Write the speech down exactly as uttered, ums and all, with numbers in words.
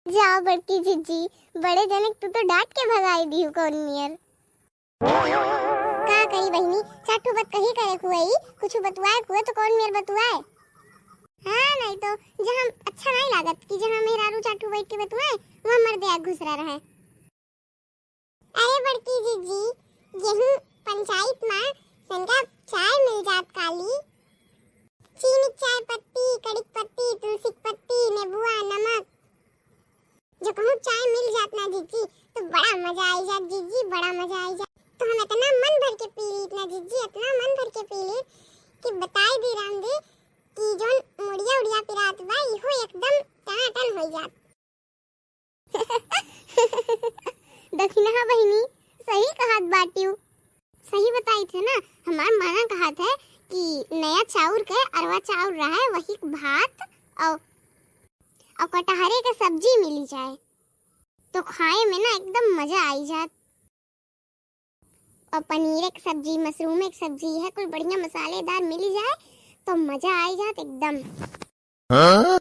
जा बड़की जिज्जी, बड़े जने के तू तो डांट के भगाई दिहू कौन नियर। का कही बहिनी, चार ठो बात कही करे के हुए, कुछ बतुआए के हुए तो कौन नियर बतुआए। हाँ, नहीं तो जहाँ अच्छा नहीं लागत कि जहाँ मेहरारू चार ठो बैठ के बतुआए, वहाँ मर्दे आग घुसरा रहे। अरे बड़की जिज्जी, गेहूं पंचायत मा तनका चाय मिल जात काली। चीनी, चाय पत्ती, कड़ी पत्ती, तुलसी पत्ती, नेबुआ, नमक, जो कहूँ चाय मिल जात ना जिज्जी, तो बड़ा मजा आई जात जिज्जी, बड़ा मजा आई जात। तो हम इतना मन भर के पी लीत ना जिज्जी, इतना मन भर के पी लीत कि बताई दी राम दे कि जोन मुड़िया उड़िया पिरात बा, इहो एकदम टनाटन हो जात। दखिनहा बहिनी, सही कहत बाटिउ। सही बताई थे ना, हमार माना कहत है कि नया चाउर के अरवा चाउर रहे, वही के भात और, और कटहरे के सब्जी मिली जाए, तो खाए में ना एकदम मजा आई जात। और पनीर के सब्जी, मशरूम के सब्जी है, कुल बढ़िया मसालेदार मिली जाए, तो मजा आई जात एकदम। हाँ?